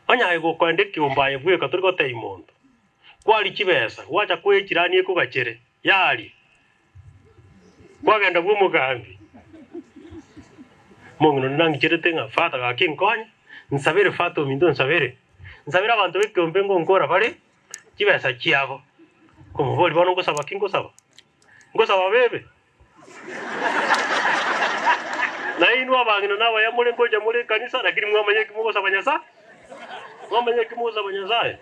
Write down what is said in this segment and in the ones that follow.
Onye aye gokoenda ekeombe aye bweka tori gotebia monto, kwaria chibesa, gwacha koa echirani ekogachere, yaria, kwagenda bw'omogambi. Omong'ina onde nang'icherete ng'a father gaki nkonye, nsabere father ominto nsabere, nsabere abanto b'ekeombe ngonkora bare chibesa chiabo. Nkomoboria bono ngosaba ki ngosaba? Ngosaba bebe? Na inwe abang'ina na abaya more ngocha more ekanisa, lakini mwamanya eki mogosaba Nyasae? Mwamanya eki mogosaba Nyasae?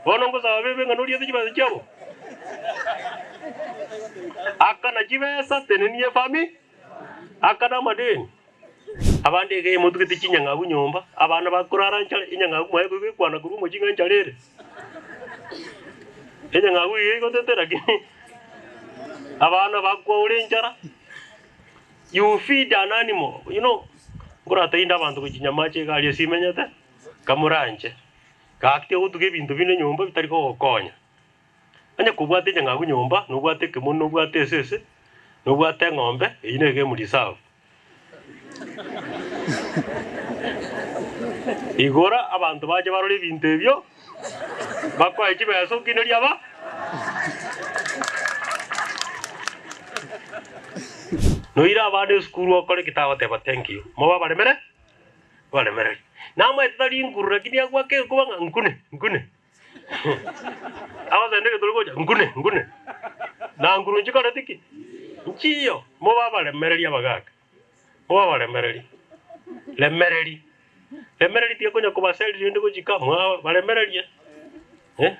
Bono ngosaba bebe ng'a noriete chibesa chiabo? Akana chibesa, tenenia efami, akana amadeni. Abande iga emotugete chinyang'au nyomba, abana bakorara nchara, enyang'au mwaye koigwa ekwana korwa omochie ng'a enchara ere. Enyang'au iga egotete lakini abana bakwaura enchara. You feed an animal, you know, nkorateinde abanto gochia nyamache iga aria ase imenyete, kamoranche, gaki tigotuga ebinto binde nyomba bitari kogokonya. Onye kobwate enyang'au nyomba, nobwate ekemoni, nobwate esese, nobwate eng'ombe, eyio nigo emu reserve. Igora abanto bache barore ebinto ebio, bakoe chibesa okinerie aba. Noire abana esukuru okore ki tagoteba thank you, mobe abaremere abaremereri. Namaete tari nguru lakini agwake egekuba ng'a nkune nkune. Agosenda egeturi gocha nkune nkune. Na nguru nchikoreti ki? Nchiyo. Mobe abaremereri abagaaka, mobe abaremereri. Remereri, remereri tiga konya kobaseria rende gochika mwaba baremererie eh.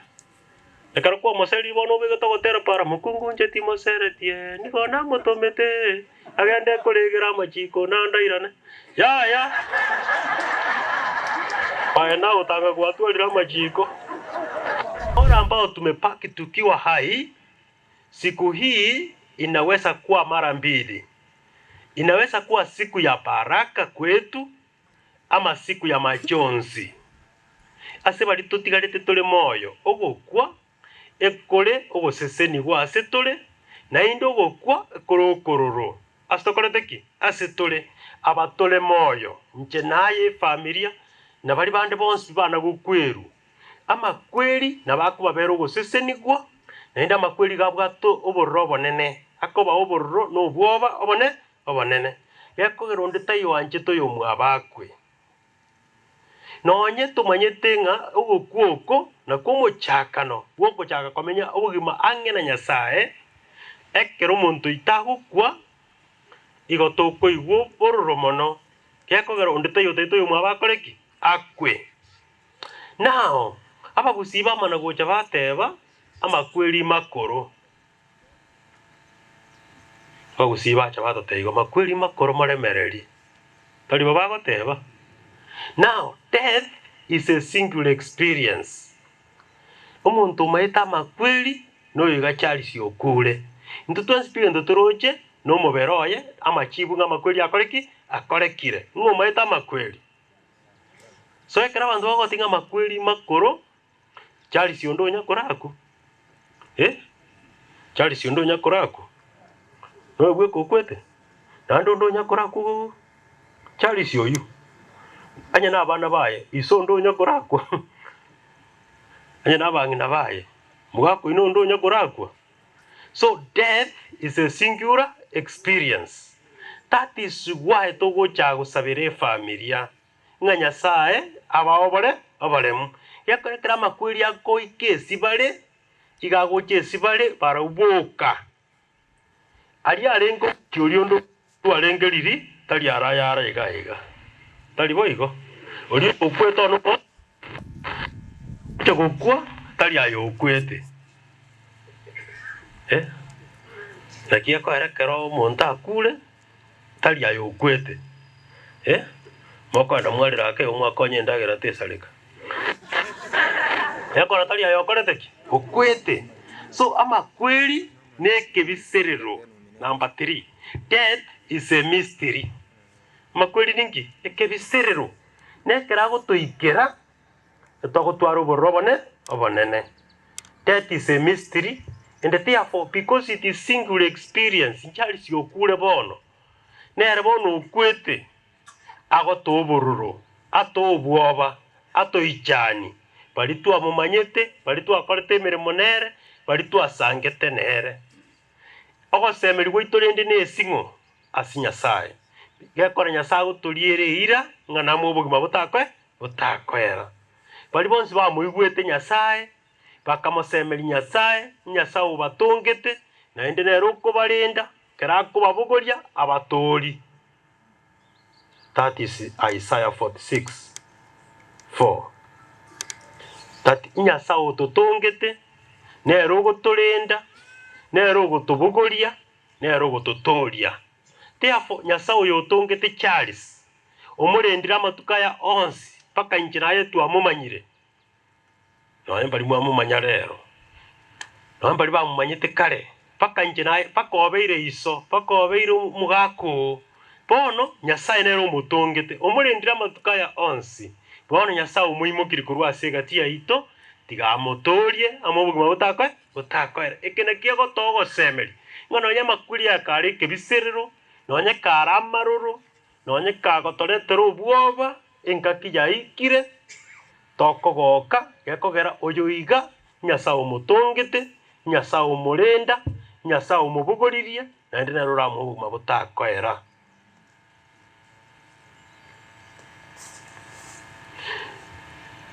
Ekero kwamoseriri bono obegete ogotera para mokungu inche timoseretie nigo namotomete agende koregera amachiko naende airane. Yaya, aye nagotanga gwatwarire amachiko. Bora ambao tumebaki tukiwa hai, siku hii inaweza kuwa mara mbili. Inaweza kuwa siku ya baraka kwetu ama siku ya machozi. Ase baria totigarete tore moyo, ogokwa ekore ogosesenigwa ase tore, naende ogokwa ekore okororo. Ase tokorete ki? Ase tore aba tore moyo, inche na aye efamilia, na baria bande bonsi bana gokwerwa. Amakweri nabo akobabera ogosesenigwa, naende amakweri iga abwate obororo obonene, akoba obororo na obwoba obone obonene. Gekogera onde taiyo oanchete oyomwabo akwe. Nonye tomanyete ng'a ogokwa oko nakwo omochakano bw'ogochaka komenya obogima ang'e na Nyasae, ekero omonto oito agokwa, igo tokoigwa obororo mono, gekogera onde taiyo otaete oyomwabo akore ki? Akwe. Nao abagusii bamana gocha bateba, Amakweri makoro. Abagusii bacha batotebia igo, Makweri makoro moremererie. Tari bo bagoteba? Now, death is a singular experience. Omonto omaete amakweri noyo iga Charles okure. Intwe twensi pi egento toroche nomobere oye, amachibu ng'a amakweri akore ki? Akorekire. Ng'o omaete amakweri? So ekero abanto bagotebi ng'a amakweri makoro, Charles onde onya korakwa? Eh? Charles onde onya korakwa? Noyo bweka okwete? Naende onde onya korakwa igo Charles oyio? Onye na abana baye, ise onde onya korakwa? Onye na abang'ina baye, mogaka oino onde onya korakwa? So death is a singular experience. That is why togocha gosabera efamilia. ng'a Nyasae abaobore oboremu. Gekogera ekero amakweri agoika esibare, iga agocha esibare barabwo boka. Aria arenge omochie oria onde orwarenge riri, tari arayare iga iga. Tari boigo? Oria okwete one ogocha gokwa, tari aye okwete. Eh, naki ekoera ekero omonto akure. Tari aye okwete, eh, mokoenda mwarera ake igo mwakonya endagera tesareka. Ekora tari aye okorete ki? Okwete. So amakweri nekebiserero. Number three, death is a mystery. Amakweri ninki? Ekebiserero. Nekero agotoikera. Togotwara obororo obone obonene. Death is a mystery and therefore because it is singular experience Charles okure bono nere bono okwete agotoa obororo atoa obwoba. atoichani, baria twamomanyete, baria twakorete emeremo nere, baria twasangete nere. Ogosemeria gwaito rende nesing'o ase Nyasae, gekora Nyasae agotoriera eira ng'a namoe obogima botakoe botakoera. Baria bonsi bamoigwete Nyasae, bakamosemeria Nyasae, Nyasae obatongete, naende nere okobarenda, ekero akobabogoria abatoorie. That is Isaiah 46, 4. That Nyasae ototongete, nere ogotorenda, nere ogotobogoria, nere ogototooria. Therefore, Nyasae oyo otongete Charles, omorendire amatuko aya onsi mpaka inche naye twamomanyire, Nonya mbaria mwamomanya rero, nonya mbaria bamomanyete kare, mpaka inche naye, mpaka obeire iso, mpaka obeire omogaka oo. Bono Nyasae nere omotongete, omorendire amatuko aya onsi. Bono Nyasae omoimokirie korwa ase egati yaito, tiga amotoorie amo obogima botakoe botakoera. Eke nakio egotoa ogosemeria, ng'a nonya amakweri aya kare ekebiserero, nonya kare amaroro, nonya kagotoretera obwoba, engaki yaikire, Tokogoka gekogera oyo iga, Nyasae omotongete, Nyasae omorenda, Nyasae omobogoririe, naende nere oramoe obogima botakoera.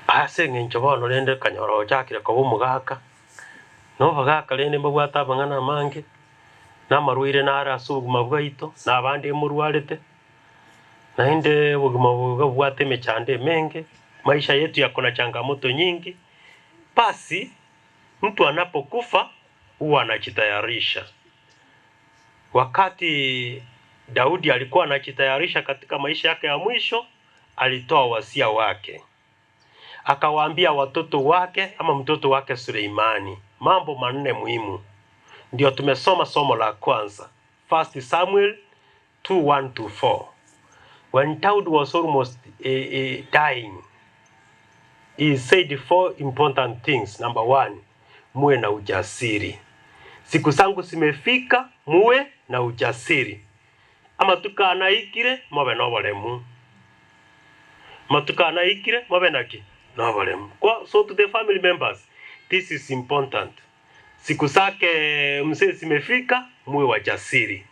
Ase engencho bono rende okanyora ochakire koba omogaka, na obogaka rende mbabwate amang'ana amange, na amarwaire nare ase obogima bwaito, na abande morwarete. Naende obogima obo iga bobwate emechando emenge, maisha yetu yako na changamoto nyingi, basi mtu anapokufa huwa anajitayarisha. Wakati Daudi alikuwa anajitayarisha katika maisha yake ya mwisho, alitoa wasia wake. Akawaambia watoto wake ama mtoto wake Suleimani mambo manne muhimu. Ndio tumesoma somo la kwanza, First Samuel 2 1 to 4 When Daud was almost dying, he said four important things. Number one, muwe na ujasiri. Siku zangu zimefika, muwe na ujasiri. Amatuko ane aikire, mobe noboremu. Amatuko ane aikire, mobe naki? Noboremu. Kwa, so to the family members, this is important. Siku zake mzee zimefika, muwe wajasiri.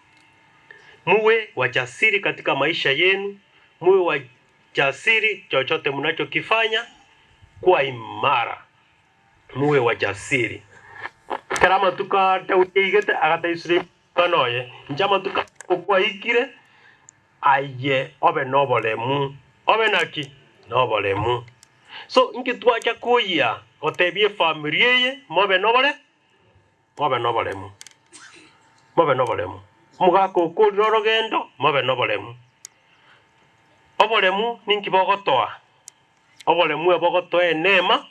Muwe wajasiri katika maisha yenu, muwe wajasiri chochote mnachokifanya, kuwa imara, muwe wajasiri. Ekero amatuko a Daudi aigete, agatebia Suleimani omwana oye, Inche amatuko aya okwaikire, aye obe noboremu. Obe naki? Noboremu. So inki twacha koyia gotebia efamiri eye, mobe nobore? Mobe noboremu, mobe noboremu, omogaka okorire orogendo, mobe noboremu. Oboremu ninki bogotoa? Oboremu ebogotoa eneema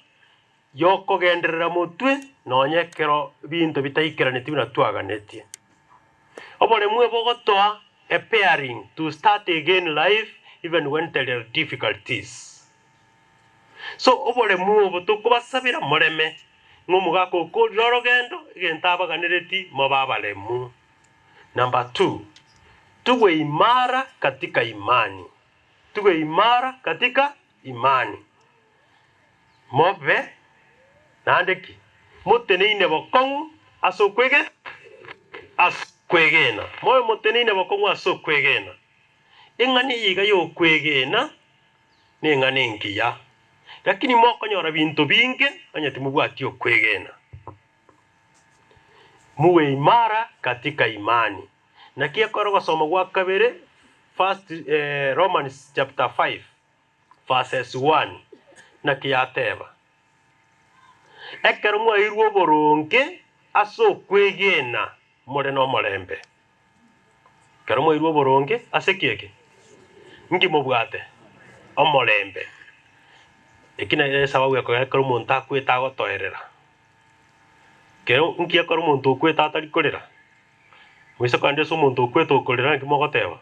yokogenderera motwe nonye ekero binto bitaikeraneti buna twaganetie. Oboremu ebogotoa a pairing to start again life even when there are difficulties. So oboremu obo tokobasabera moreme, ng'a omogaka okorire orogendo, egento abaganereti mobe abaremu. Number two, tuwe imara katika imani, tuwe imara katika imani. Mobe naende ki? Moteneine bokong'u ase okwege ase okwegena. Mobe moteneine bokong'u ase okwegena. Eng'ana eye iga y'okwegena neng'ana engiya, lakini mokonyora binto binge onye timobwati okwegena. Muwe imara katika imani. Naki ekero ogosoma gwa kabere, first Romans chapter 5 verses 1, naki yateba, Ekero mwaeirwe oboronge ase okwegena more nomorembe. Ekero mwairwe oboronge ase ki eke? Inki mobwate? Omorembe. Eki nere esababu ekogera ekero omonto akwete agotoerera. Kero inki ekero omonto okwete atari korera? Moise kogenda ase omonto okwete okorera naki mogoteba?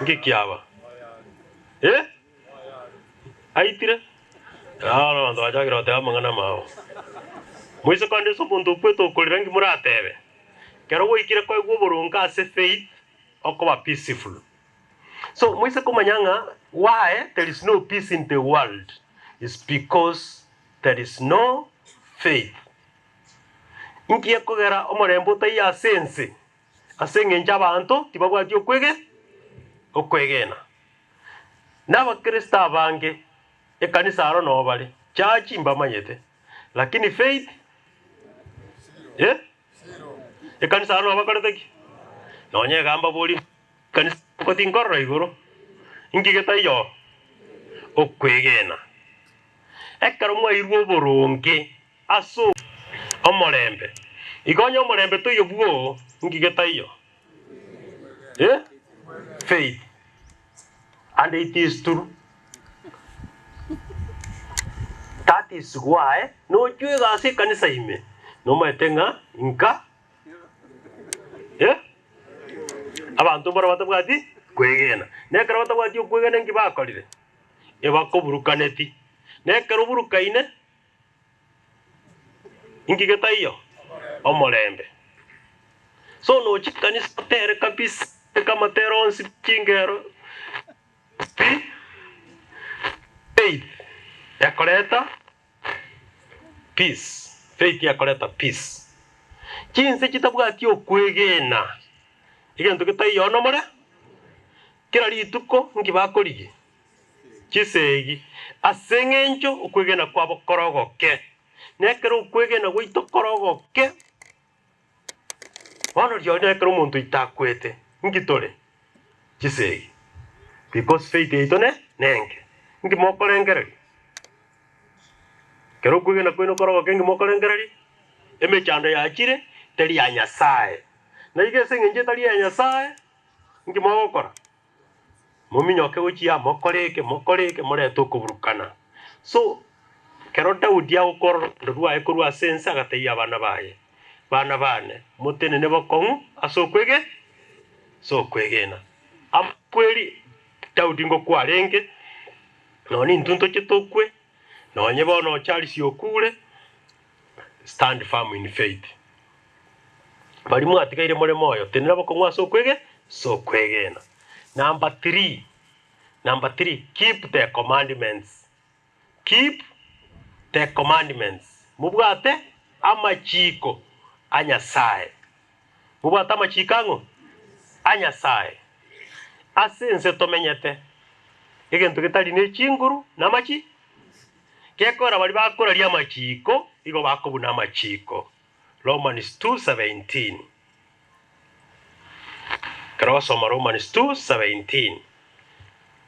Inki kiaba? Eh? Aitire? Bono abanto bachakire goteba amang'ana amao. Moise kogenda ase omonto okwete okorera inki moratebe? Ekero gwaikire koegwa oboronge ase faith, okoba peaceful. So moise komanya ng'a why there is no peace in the world. Is because there is no faith. Inki gekogera omorembe otaiyo ase ense? Ase engencho abanto tibabwati okwege okwegena. Na abakristo abange ekanisa aro noo bare, church mbamanyete, lakini faith eh? Ekanisa aro noo bakorete ki? Nonya iga mbabori ekanisa oko tinkorora igoro, inki getaiyo oo? Okwegena. Ekero mwairwe oboronge ase omorembe, igo onye omorembe toiyo bwoo, inki getaiyo? Eh? Faith. And it is true. That is why nochwe egasi ekanisa ime, nomaete ng'a nka eh? Abanto mbaro batabwati kwegena. Na ekero batabwati okwegena inki bakorire? Ebakoburukaneti. Na ekero oburukaine, Inki getaiyo? Omorembe. So nochie ekanisa otere kabisa, beka amatero onsi chingero pi, faith ekoreta peace, faith ekoreta peace. Chinse chitabwati okwegena, egento getaiyo nomore, kera rituko nki bakorigia? Chisegi, ase engencho okwegena kwabo kore ogoke. Na ekero okwegena gwaito kore ogoke, bono rirorio nekero omonto oito akwete, inki tore? Chisegi. Because faith yaito ne nenke. Inki mokorengereria? Ekero okwegena kwaino kore ogoke inki mokorengereria? Emechando yachire, teri ya Nyasae. Na igo ase engencho etari ya Nyasae, inki mogokora? Mominyoke gochia aa, mokore eke, mokore eke, morete okoburukana. So, ekero Daudi agokora orogendo rwaye korwa ase ense, agatebia abana baye, Bana bane, motenene bokong'u ase okwege ase okwegena. Amakweri Daudi ngokwa arenge, nonya intwe ntoche tokwe, nonye bono Charles okure, stand firm in faith. Baria mwatigaire more moyo, tenena bokong'u ase okwege ase okwegena. Number three, number three, keep the commandments. Keep the commandments. Mobwate amachiko a Nyasae. Mobwate amachiko ang'o? A Nyasae. Ase ense tomenyete, egento getari ne chinguru namachi gekogera baria bakoraria amachiko igo bakobuna amachiko. Romans 2:17. Ekero ogosoma Romans 2:17,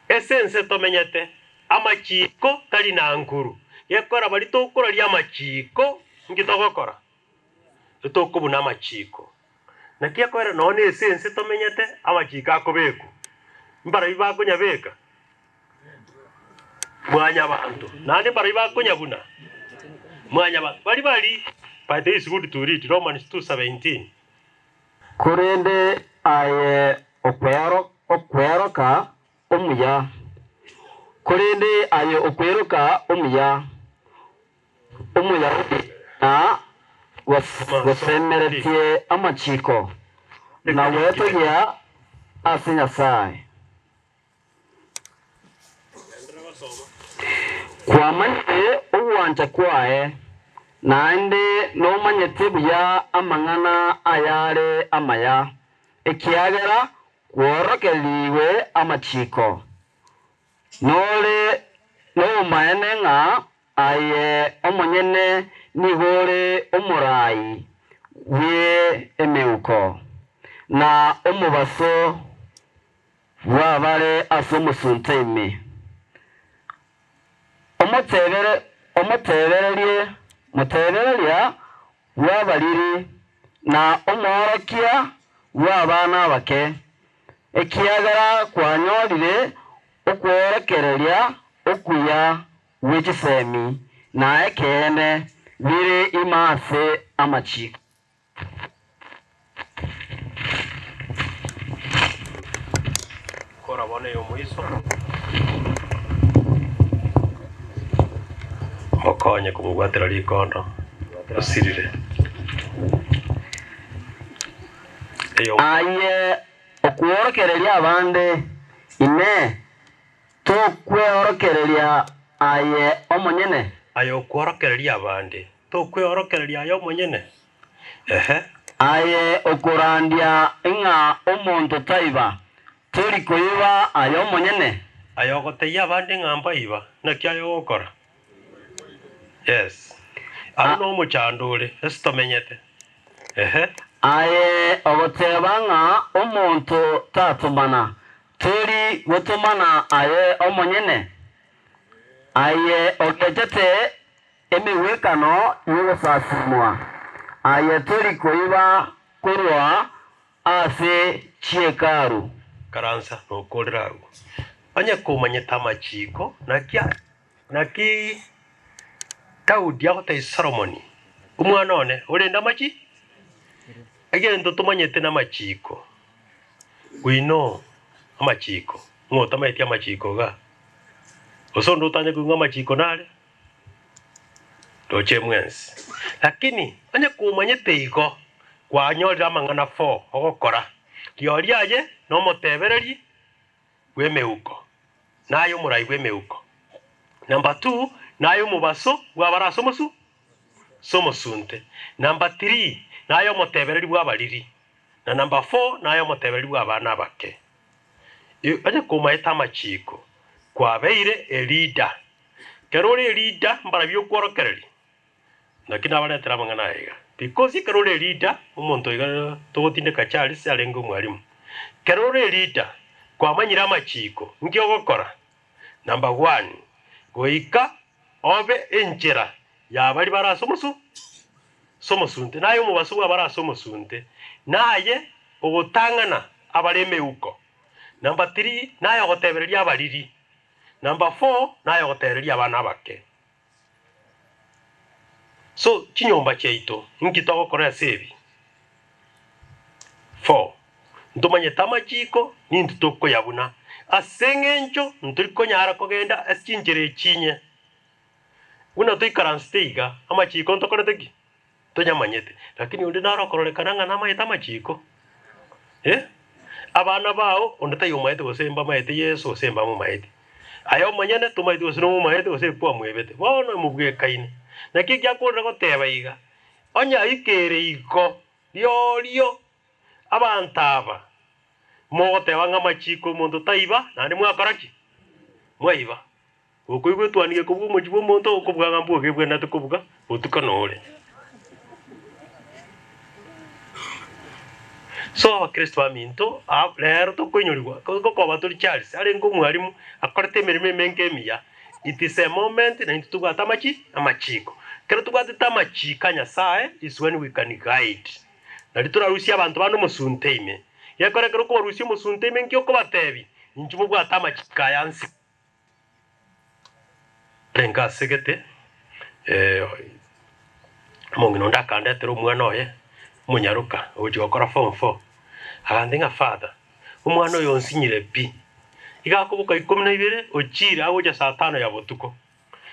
Ase ense tomenyete, amachiiko tari na nguru, gekora baria tokoraria amachiiko, inki togokora? Titokobuna amachiiko. Naki ekorera nonya na ase ense tomenyete, amachiiko akobekwa. Mbarabwo bakonyabeka? Mwanyabanto. Naende mbarabwo bakonyabuna? Mwanyabanto. Baria bari By the is good to read Romans 2:17. Korende aye okweroka omuya, korende aye okweroka omuya, Omoyahudi na gosemeretie amachiko, na gwetogia ase Nyasae. Kwamanyire ogwancha kwaye, naende nomanyete buya amang'ana ayare amaya, ekiagera kworokererigwe amachiko. Nore nobomaene ng'a aye omonyene nigo ore omoraai bw'emeuko, na omobaso Bw'abare ase omosunte ime. Omotebere, omotebererie, motebereria bw'abariri, na omworokia bw'abana abake, ekiagera kwanyorire okworokereria okuya gwe chisemi na ekeene bire ime ase amachiko. Kora bono ey'omoiso, mokonye komobwatera rikondo osirire. Ey'omoiso. Aye okworokereria abande, Inee, tokweorokereria? aye omonyene? Aye okworokereria abande, tokweorokereria aye omonyene? Ehe. Aye okorandia ng'a omonto taiba, tori koiba aye omonyene? Aye ogotebia abande ng'a mbaiba, naki aye ogokora? Yes. Abwo nomochando ore, ase tomenyete. Ehe. Aye ogoteba ng'a omonto tatomana, tori gotomana aye omonyene? Aye ogechete emegwekano y'ogosasimwa, aye tori koiba korwa ase chi'Hekalu. Ikaransa nokorera agwo. Onye komanyete amachiiko, naki naki Daudi agotebia Solomoni, Omwana one, orende amachi? Egento tomanyete namachiiko. We know amachiiko. Ng'o otamanyeti amachiiko igaa? Gose onde otanye koigwa amachiiko nare? Roche mwensi. Lakini onye komanyete igo, kwanyorire amang'ana fo ogokora, rirorio aye nomotebereri bw'emeuko, naye omorai bw'emeuko. Number two, naye omobaso bw'abare ase omosu ase omosunte. Number three, naye omotebereri bw'abariri. Na number four, naye omotebereri bw'abana abake. Onye komaete amachiko, kwabeire a leader. Ekero ore leader mbarabio okworokereria, naki nabaretera amang'ana aya iga, because ekero ore leader, omonto iga togotindeka Charles arenge omwalimu, ekero ore leader kwamanyire amachiko, nki ogokora? Number one, goika obe enchera ya baria bare ase omosu ase omosunte, naye omobaso bw'abare ase omosunte, naye ogotang'ana abare emeuko. Number three, naye ogotebereria abariri. Number four, naye ogotereria abana abake. So chinyomba chiaito inki togokora ase ebi? Four, ntomanyete amachiko nintwe tokoyabuna ase eng'encho ntori konyara kogenda ase chinchera echi inye. Buna toikaransete iga, amachiko ntokorete ki? Tonyamanyete. Lakini onde naro okororekana ng'a namanyete amachiko. Eh? Abana bao, onde taiyo omaete gose mbamaete Yeso gose mbamomaeti. Aye omonyene tomaeti gose nomomaete gose kwamwebete. Bono mobwekaine. Naki egiakorire goteba iga, onye aikere igo, riorio abanto aba mogoteba ng'a amachiko omonto taiba, naende mwakora ki? Mwaiba. Okoigwa etuoni gekobua omochie bw'omonto okobua ng'a mbwoge ebwenerete kobuga botuko nore. So abakristo baminto aa rero tokoinyorigwa gokoba tori Charles arenge omwalimu akorete emeremo emenge emiya it is a moment na intwe tobwate amachi amachiko. Ekero tobwatete amachiko a Nyasaye is when we can guide nari torarusie abanto bande omosunte ime. Gekora ekero okobarusia omosunte ime nki okobatebia? Inchuo mobwate amachiko aya nse. Arenge asegete, omong'ina onde akandetera omwana oye, omonyaroka, ogochia gokora form four, agantebia ng'a father, omwana oyo onsinyire pi, iga akoboka ikomi na ibere, ochire agocha saa tano ya botuko,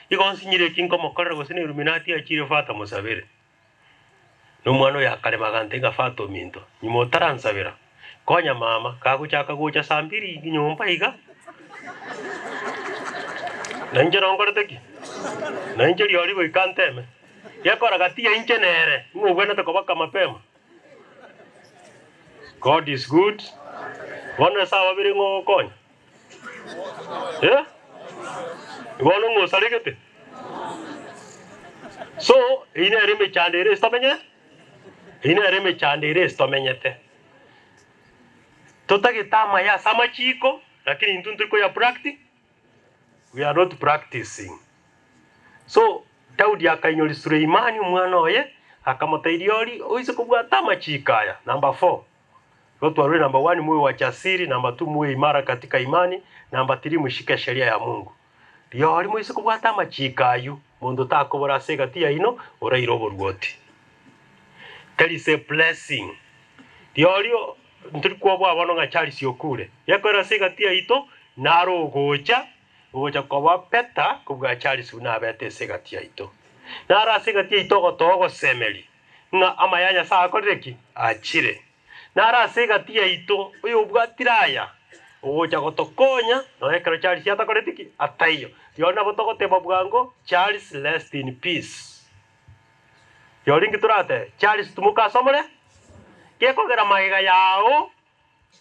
igo onsinyire eki nkomokorera gose na illuminati achire father mosabere. Na omwana oyo akarema agantebia ng'a father ominto, nyuma otaransabera, konya mama kagochaka gocha saa mbiri nyomba iga, na inche nonkorete ki? Na inche rirorio goika nteme. Gekora gati ya inche nere, ng'a obwenerete koboka mapema. God is good. Bono ase ababere ng'a ogokonya? Eh? Bono ng'a osaregete? So, eyio nere emechando ere ase tomenye, eyio nere emechando ere ase tomenyete. Totagete amaya ase amachiko, lakini intwe ntori koya practi, we are not practicing. So, Daudi akainyoria Suleimani omwana oye, akamotebia rirorio oise kobwata amachiko aya, number four, Igo twarure number one muwe wachasiri, number two muwe imara katika imani, number three mushike sheria ya Mungu. Rirorio moise kobwata amachiko ayio, monto takobora ase egati yaino oraire oboruoti. There is a blessing. Rirorio ntori kwoboa bono ng'a Charles okure. Gekoera ase egati yaito naro ogocha, ogocha koba better kobua Charles buna abete ase egati yaito. Naro ase egati yaito ogotoa ogosemeria. Ng'a amaya a Nyasae akorire ki? Achire. Naro ase egati yaito oyobwatire aya. Ogocha gotokonya nonya ekero Charles atakoreti ki? Ataiyo. Rirorio nabo togoteba bwango, Charles rest in peace. Rirorio inki toratebe? Charles timoka ase omore? Gekogera magega yao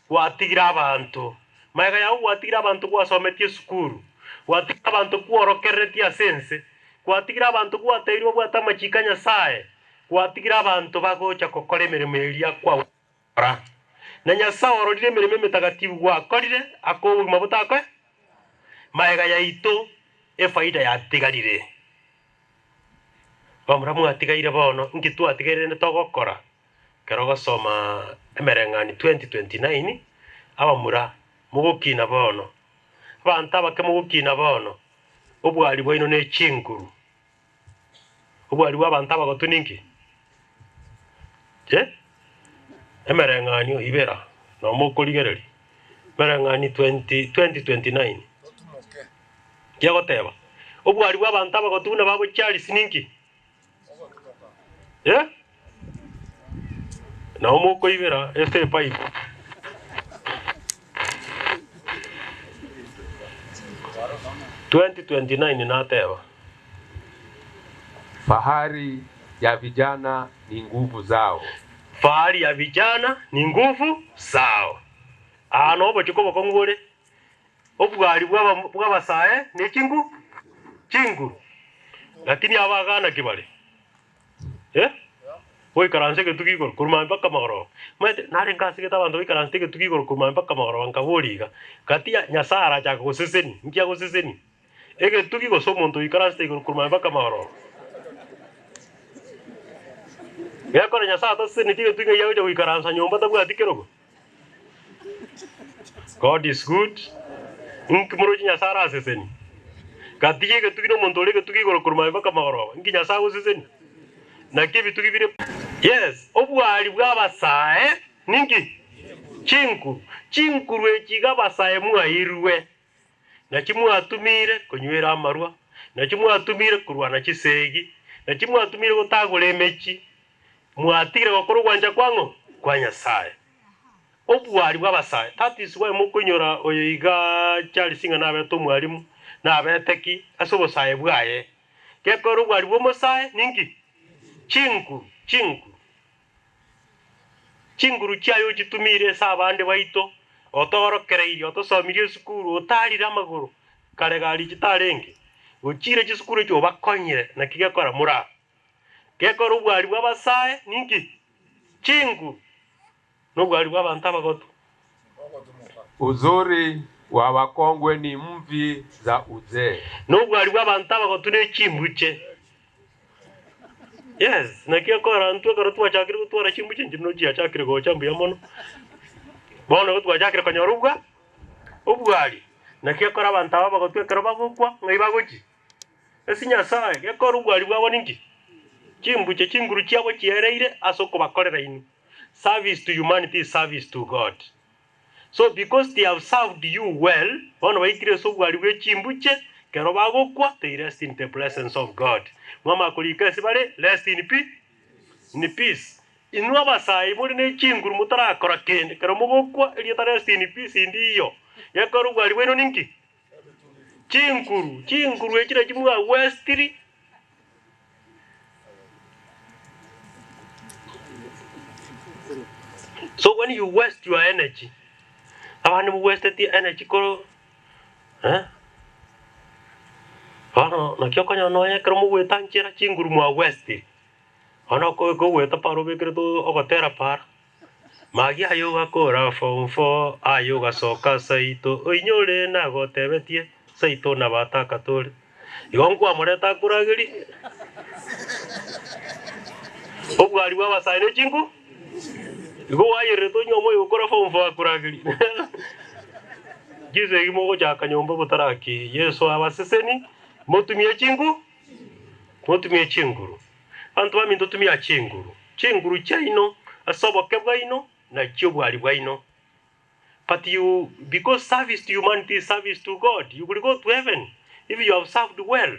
gwatigire abanto. Magega yao gwatigire abanto gwasometie esukuru. Gwatigire abanto kworokereretie ase ense. Gwatigire abanto gwateirwe babwate amachiko a Nyasae. Gwatigire abanto bagocha gokora emeremo eria kwa. Rora, na Nyasae ororire emeremo emetagatifu gwakorire ake obogima botakoe magega yaito efaida yatigarire. Bamura mwatigaire bono, inki twatigaire rende togokora? Ekero ogosoma Emereng'ani 20:29, abamura mogokina bono, abanto abake mogokina bono, obwari bwaino ne chinguru. Obwari bw'abanto abagotu ninki? Eh? Emereng'anio ibera nomo okorigereria. Emereng'anio 20 20:29. Nki egoteba? Obwari bw'abanto abagotu buna babo Charles ninki? Eh? Nao mokoibera ase epipe. 20:29 nateba. Fahari ya vijana ni nguvu zao. Fahari ya vijana ni nguvu zao. Aa nobochiko obokong'u bore, obwari bw'abasae ne chingu chinguru, lakini abagana ki bare? Eh? Goikaransa egetugi igoro korwa mambia mpaka magoroba. Omanyete, narenge asegete abanto baikaransete egetugi igoro korwa mambia mpaka magoroba, nkaboria iga, gati ya Nyasae arachake gosesenia, inki agosesenia? Egetugi gose omonto oikaransete igoro korwa mambia mpaka magoroba? Gekore Nyasae ataseseneti egetugi ng'ai agocha goikaransa nyomba tabwati kerogo? God is good. Inki moroche Nyasae arasesenie? Gati y'egetugi na omonto ore egetugi igoro korwa mambia mpaka magoroba, inki Nyasae agosesenia? Naki ebitugi bire Yes, obwari bw'abasae ninki? Chinkuru. Chinkuru echi iga abasae mwairwe, nachi mwatumire konywera amarwa, nachi mwatumire korwana chisegi, nachi mwatumire gotagora emechi, Mwatigire gokora ogwancha kwa ng'o? Kwa Nyasae. Obwari bw'abasae. That is why mokoinyora oyo iga Charles ng'a nabete omwalimu, nabete ki ase obosae bwaye. Gekogera obwari bw'omosae ninki? Chinguru, chinguru. Chinguru chiaye ochitumire ase abande baito, otoorokereirie, otosomirie esukuru, otarire amagoro, kare gari chitarenge, gochiire chisukuru echi obakonyire, naki gekora moraa. Gekora obwari bw'abasae ninki? Chinguru, na obwari bw'abanto abagotu. Uzuri wa wakongwe ni mvi za uzee. Na obwari bw'abanto abagotu ne chimbuche. Yes, naki ekora intwe ekero twachakire gotwara chimbuche inche buna chiachakire gocha mbuya mono. Bono igo twachakire konyora obwa obwari. Naki ekora abanto aba abagotu ekero bagokwa ng'ai bagochia? Ase Nyasae, gekora obwari bwabo ninki? Chimbuche chinguru chiabo chiereire ase okobakorera inwe. Service to humanity is service to God. So because they have served you well, bono baikire ase obwari bwe chimbuche, kero bagokwa they rest in the presence of God. Mwamanya korika ase bare rest in peace, in peace. Inwe abasae more ne chinguru motarakora kende, kero mogokwa erieta rest in peace ndiyo. Gekora obwari bwaino ninki? Chinguru, chinguru echi nachio mwagwestiri. So when you waste your energy, abande mogwestetie energy koro eh, bono naki okonyora nonya ekero mogweta nchera chinguru mwagwestiri. Bono okogweta para obekerete ogotera para. Magia aye ogakora form four aye ogasoka saito oinyore nagotebetie saito nabataka tore igo nkwamoreta akoragerie obwari bwa abasae ne chinku igo wayererete onywe omoyo gokora form four akoragerie chisegi mogochaka nyomba botaraki Yeso abaseseni motumie chinku motumie chinguru. Abanto baminto tumia chinguru, chinguru chiaino ase oboke bwaino na chi'obwari bwaino. But you, because service to humanity is service to God, you will go to heaven if you have served well.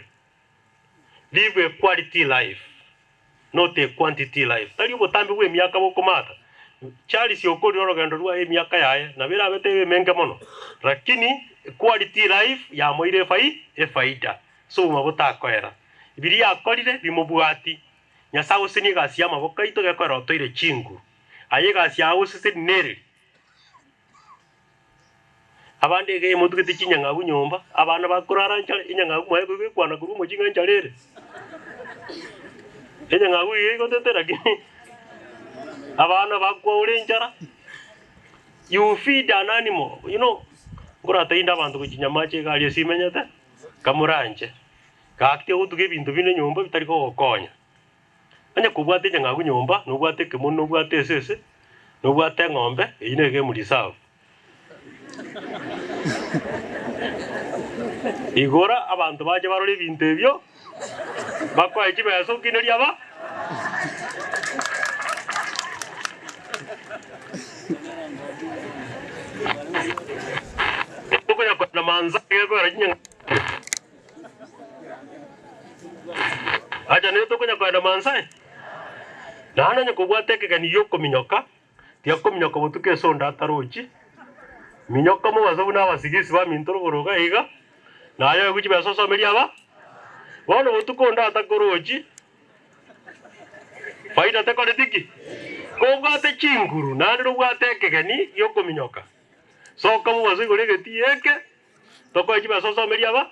Live a quality life, not a quantity life. Tari obotambe bw'emiaka bokomata. Charles okorire orogendo rwaye emiaka yaye nabo erabete ebe emenge mono lakini quality life yamoire efai efaida ase obogima botakoera. Biria akorire bimobwati. Nyasae agosesenie egasi y'amaboko aito gekoera otoire chinguru. Aye egasi yao agoseseni nereri? Abande iga emotugete chinyang'au nyomba, abana bakorara nchara, enyang'au mwaye koigwa ekwana korwa omochie ng'a enchara ere. Enyang'au iga egotete lakini abana bakwaura enchara, you feed an animal, you know, nkoratinde abanto gochia nyamache iga aria ase imenyete, kamoranche, gaki tigotuga ebinto binde nyomba bitari kogokonya. Onye kobwate enyang'au nyomba, nobwate ekemoni, nobwate esese, nobwate eng'ombe, eyio ne game reserve. Igora abanto bache barore ebinto ebio, bakoe chibesa okinerie aba. Okonya kogenda mansa gekoera chinyang'au. Acha nigo tokonya kogenda mansa? Naende onye kobwate ekegeni gi'okominyoka, Tiga kominyoka botuko ase onde atarochi. Minyoka mobaso buna abasigisi baminto rogoro iga iga, na aye oegwe chibesa osomerie aba. Bono botuko onde atakorochi, faida tekoreti ki? Kobwate chinguru naende nobwate ekegeni gi'okominyoka, soka mobaso igoro egetii eke, Tokoe chibesa osomerie aba,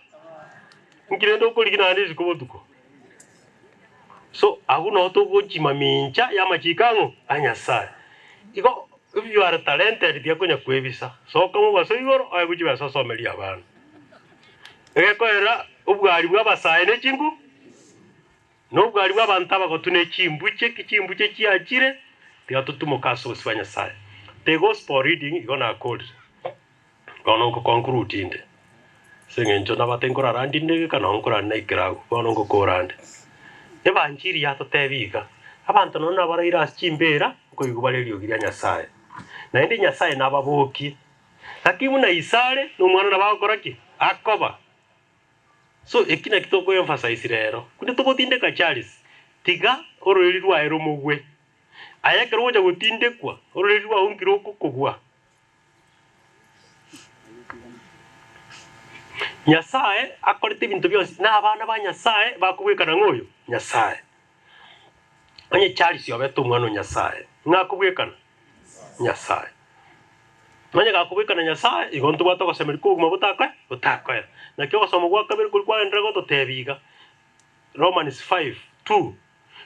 inki rende okorigia naende isiko botuko? So agwo noo togochima mincha y'amachiko ang'o? A Nyasae. Igo if you are talented tiga konya kwebisa, soka mobaso igoro oegwe chibesa osomerie abana. Egekoera obwari bwa abasae ne chingu, na obwari bwa abanto abagotu ne chimbuche, ki chimbuche chiachire, tiga totumoke ase obosio bwa Nyasae. The gospel reading igo nakorire. Bono nkoconclude inde, ase eng'encho nabate nkorara ndinde egeka nao nkorara naikera agwo, bono ngokora nde. Ebanchiri yatotebia iga, abanto nonya nabaraire ase chimbeera, nkoigwa bare eriogi ria Nyasae, naende Nyasae nababokie. Lakini buna ise are, na omwana nabo agokora ki? Akoba. So eki naki toko emphasize rero, buna togotindeka Charles, tiga oroeri rwaye romogwe. Aye ekero ogocha gotindekwa, oroeri rwao nkire okokogwa. Nyasae akorete ebinto bionsi, na abana ba Nyasae bakobwekana ng'a oyo Nyasae. Onye Charles obete omwana o Nyasae, ng'a akobwekana Nyasae. Onye gakobwekana Nyasae, igo ntobwate ogosemeria kw'obogima botakoe botakoera. Naki ogosoma gwa kabere koria kwagenderera gototebia iga, Romans 5, 2,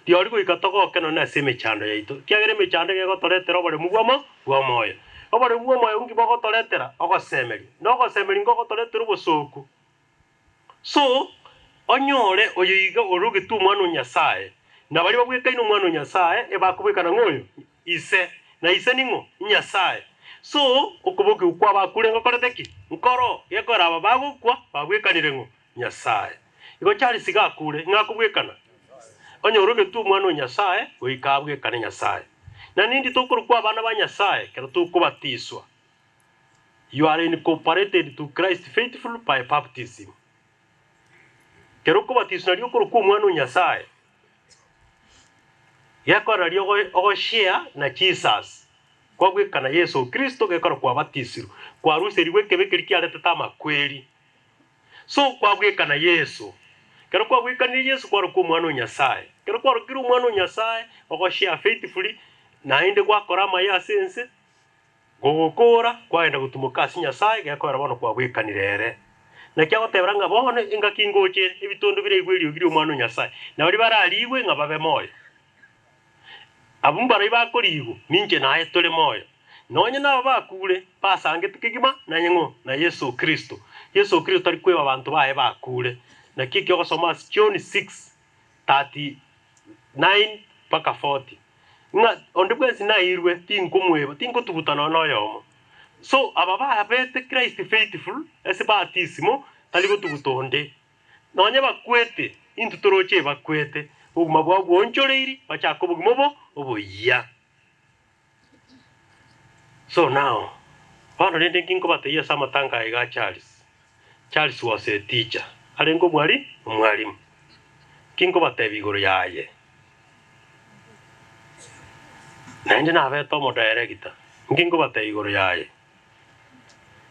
Rirorio goika togoke nonya ase emechando yaito, ekiagera emechando iga egotoretera oboremu bw'omo bw'omoyo. Oboremu bw'omoyo nki bogotoretera? Ogosemeria. Na ogosemeria nkogotoretera obosooku. So, onyore oyo iga orogetwe Omwana o Nyasae, na baria babwekaine Omwana o Nyasae ebakobwekana ng'a oyo Ise, na Ise ning'o? Nyasae. So, okobokigwa kw'abakure ngokorete ki? Nkoro, gekogera aba bagokwa babwekanire ng'o? Nyasae. Igo Charles iga akure, ng'a akobwekana? Onye orogetwe Omwana o Nyasae, goika abwekane Nyasae. Na nindi tokorokwa abana ba Nyasae ekero tokobatiswa? You are incorporated to Christ faithful by baptism. Ekero okobatiswa nario okorokwa Omwana o Nyasae. Gekora nario ogoshare na Jesus. Kwabwekana Yeso Kristo gekora kwabatisirwe. Kwaruserigwe ekebe keria kiaretete amakweri. So kwabwekana Yeso. Ekero kwabwekanire Yeso kwarokwa omwana o Nyasae. Ekero kwarokire omwana o Nyasae, ogoshare faithfully, naende gwakora amaya ase ense, gogokora kwagenda gotumoka ase Nyasae gekoera bono kwabwekanire ere. Naki agotebera ng'a bono engaki ngocha ere, ebitondo biraigwe eriogi ri'Omwana o Nyasae, na baria bararigwe ng'a babe moyo. Abwo mbarai bakorigwa, ninche naye tore moyo. Nonye nabo bakure, basangete kegima naye ng'o? Na Yeso Kristo. Yeso Kristo tari kweba abanto baye bakure. Naki eki ogosoma ase John 6:39 mpaka 40, ng'a onde bwensi nairwe tinkomweba, tinkotuguta nonya noyomo. So aba babete Christ faithful ase batisimo tari gotuguta onde. Nonya bakwete, intwe toroche ebakwete, obogima bwabo bwoonchoreiri, bachake obogima obo oboyia. So now, bono rende nki nkobatebia ase amatanga aya iga a Charles? Charles was a teacher, arenge omwari? Omwalimu. Nki nkobatebia igoro yaye? Naende nabete omodaeregita, inki nkobatebia igoro yaye?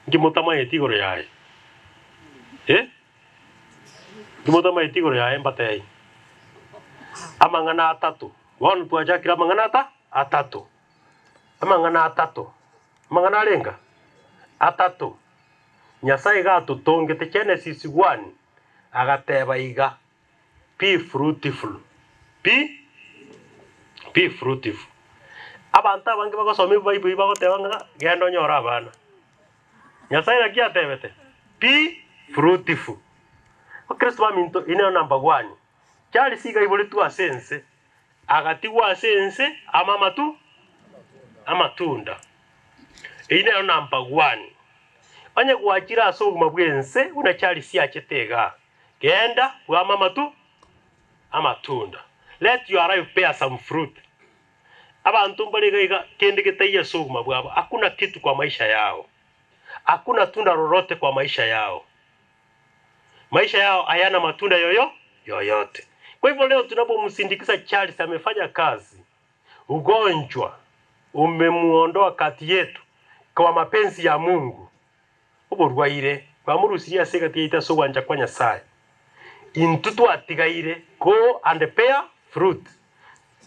Inki motamanyeti igoro yaye? Eh? Inki motamanyeti igoro yaye mbatebie? Amang'ana atato. Bono twachakire amang'ana ata? Atato. Amang'ana atato. Amang'ana arenga? Atato. Nyasae iga atotongete, Genesis 1, agateba iga, Be fruitful, be be fruitful. Abanto abange bagosoma ebible bagoteba ng'a genda onyore abana. Nyasae naki atebete? Be fruitful. Abakristo baminto ineo number one, Charles iga aiboretwe ase ense, agatigwa ase ense amo amatu amatunda. Eyio nero number one. Onye gwachire ase obogima bw'ense buna Charles achete igaa, Genda bwame amatu amatunda. Let your life bear some fruit. Abanto mbare iga iga kende getaiyo ase obogima bwabo, hakuna kitu kwa maisha yao. Hakuna tunda lolote kwa maisha yao. Maisha yao hayana matunda yoyo yoyote. Kwa hivyo leo tunapomsindikiza Charles amefanya kazi, ugonjwa umemuondoa kati yetu kwa mapenzi ya Mungu. Oborwaire bwamorusirie ase egati yaito ase ogwancha kwa Nyasae. Intwe twatigaire go and bear fruit.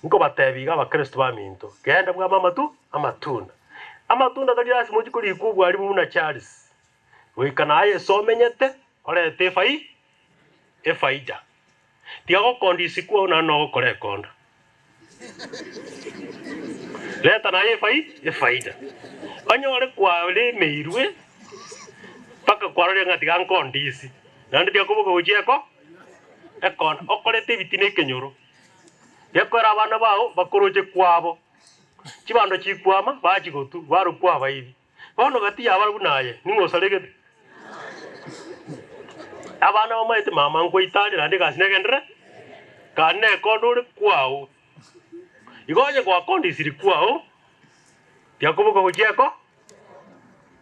Nkobatebia iga abakristo baminto, genda bwame amatu amatunda. Amatunda tari lasima ochie korikwa obwarimu buna Charles. Goika naye ase omenyete orete efai efaida. Tiga gokonda isiko ao naende nogokora ekonda. Reta naye efai efaida. Onyore kwaremeirwe mpaka kwarorire ng'a tiga nkonde isi, naende tiga koboka gochia eko ekonda. Okorete ebitina ekenyoro, gekoera abana bao bakoroche kwabo, chibando chikwama bachigotwa barokwa abaibi. Bono gati y'abarabwo naye ning'o osaregete? Abana bamaete mama nkoita are naende egasi negenderere, kare nekonda ore kwao. Igo onye gwakondisiri kwao, tiakoboka gochia eko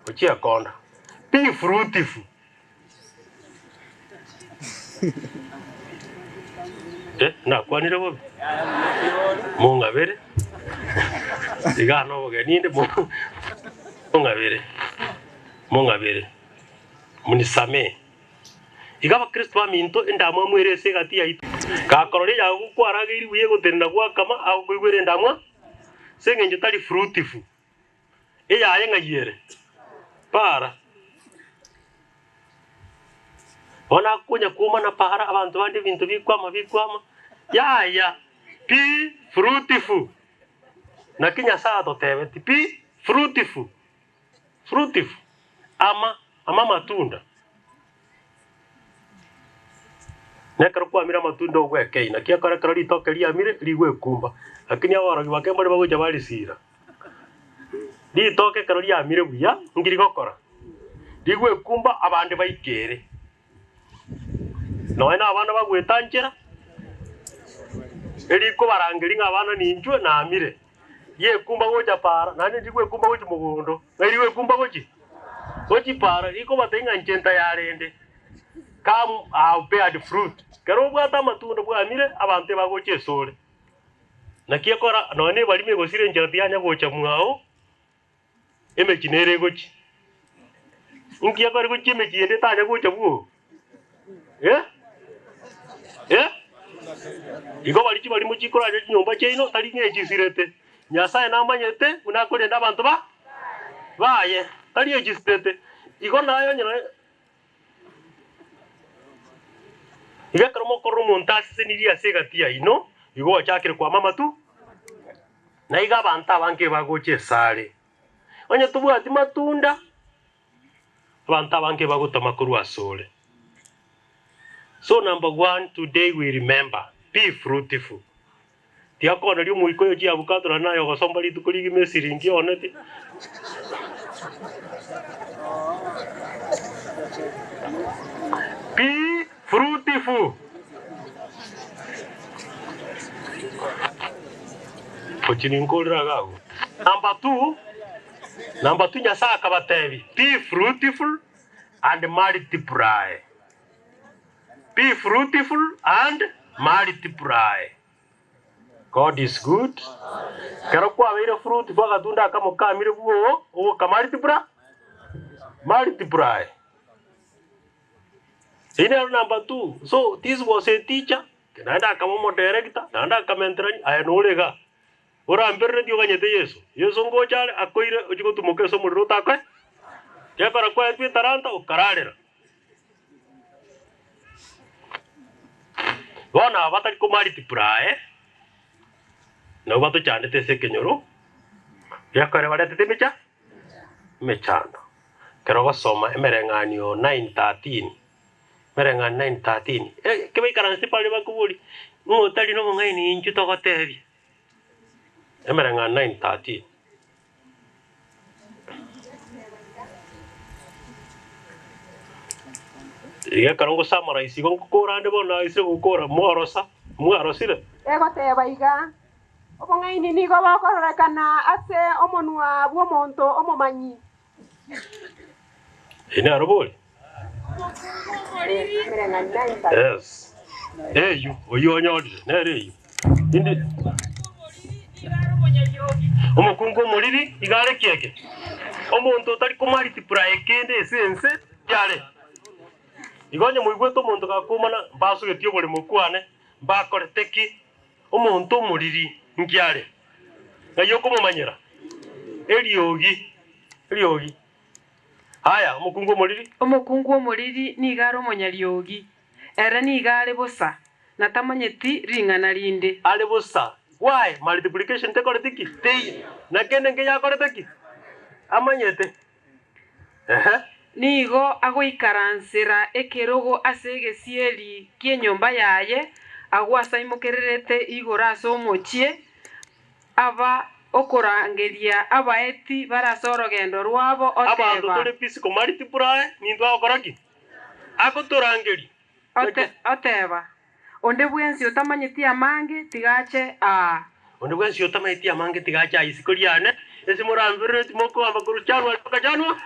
gochia ekonda. Be fruitful. Eh, nakwanire bobe? Mong'abere. Iga nobogeni inde mong'abere. Mong'abere. Munisamee. Iga abakristo baminto endamwamu ere ase egati yaito. Gakorora eyago kwarageiri buya egotenena gwakama agokoigwera endamwa ase eng'encho tari fruitful. Eyaye ng'ai ere? Para. Bono akonya kwomana para abanto bande ebinto bikwama bikwama, yaya, be fruitful. Naki Nyasae atotebeti, be fruitful, fruitful, ama, ama amatunda. Na ekero kwamire amatunda ogwekei, naki ekero ekero ritoke riamire rigwekumba, lakini aborogi bake mbare bagocha barisira. Ritoke ekero riamire buya, inki rigokora? Rigwekumba abande baikere. Nonya na abana bagwetanchera, erikobarangeria ng'a abana ninchwe namire. Riekumba gocha para, naende ndigwekumba gochia mogondo, ng'ai rigwekumba gochia? Gochia para, rikobatebia ng'a inche ntayarende. Come I have bared fruit. Ekero obwate amatunda bwamire, abanto ebagocha esore. Naki ekora nonya na ebarimo egosira enchera tiyanya gocha mwao, emechie nere egochia. Inki ekore gochia emechie ende etanya gocha bwoo? Eh? Eh? Igo baria chibarimo chikoracha chinyomba chiaino tari ng'a echisirete. Nyasae namanyete buna akorenda abanto ba baye, tari echisirete. Igo naye onye Igo ekero mokorora omonto asesenirie ase egati yaino, igo ochakire kwama amatu, na igo abanto abange bagocha esare. Onye tobwati matunda, abanto abange bagotama korwa asore. So number one, today we remember, be fruitful. Tiga koneria omoika oyo chiabukato naende naye ogosomba rituko rigima esiringi one ti. Be fruitful. Ochi ninkorire iga agwo. Number two, number two Nyasae akabatebia, be fruitful and multiply. Be fruitful and multiply. God is good. Ekero kwabeire fruitful agatunda akamo kamire bwoo ogoka multiply multiply. Eyio nero number two. So this was a teacher, naende akaba omoderector, naende akamenterania, aye nore igaa. Orambereretie oganyete Yeso. Yeso ngocha are akoire ochie gotumoka ase omorero otakoe. Gekora kwaetwe etalanta okararera. Bono aba batari komultiply nabwo batochandete ase ekenyoro, gekore baretete emecha emechando. Ekero ogosoma emereng'anio 9:13, emereng'anio 9:13, eke baikaransete bare bakoboria, ng'a otari nobong'aini inchuo togotebia. Emereng'anio 9:13. Iga ekero ngosamora isiko ngokora ande bono naisire gokora, mworosa, mwarosire. Egoteba iga, Obong'aini nigo bokororekana ase omonwa bw'omonto omomanyi. Eye naro bori? Yes. Eywo, oyio onyorire, nere eywo. Indi omokungu omoriri iga are kieke. Omonto otari komultiply kende ase ense yare. Igo onye moigwete omonto gakomana mbasugetie oboremo kwane, mbakorete ki? Omonto omoriri nki are? Ng'ai okomomanyera? Eriogi, eriogi. Aya, omokungu omoriri. Omokungu omoriri nigo are omonyariogi, ere nigo are bosa, na tamanyeti ring'ana rinde. Are bosa. Why? Multiplication tekoreti ki? Teiyo. Na kende nkeyo akorete ki? Amanyete. Ehe. Nigo agoikaransera ekerogo ase egesieri ki'enyomba yaye, agwo ase aimokererete igoro ase omochie, aba okorangeria abaeti bare ase orogendo rwabo, Abanto oteba. tore busy komultiply, nintwe agokora ki? Agotorangeria. Ote, oteba, Onde bwensi otamanyeti amange, tiga ache aa. Onde bwensi otamanyeti amange, tiga ache aa isiko riane, ase moramberere timokoamba korwa January mpaka January.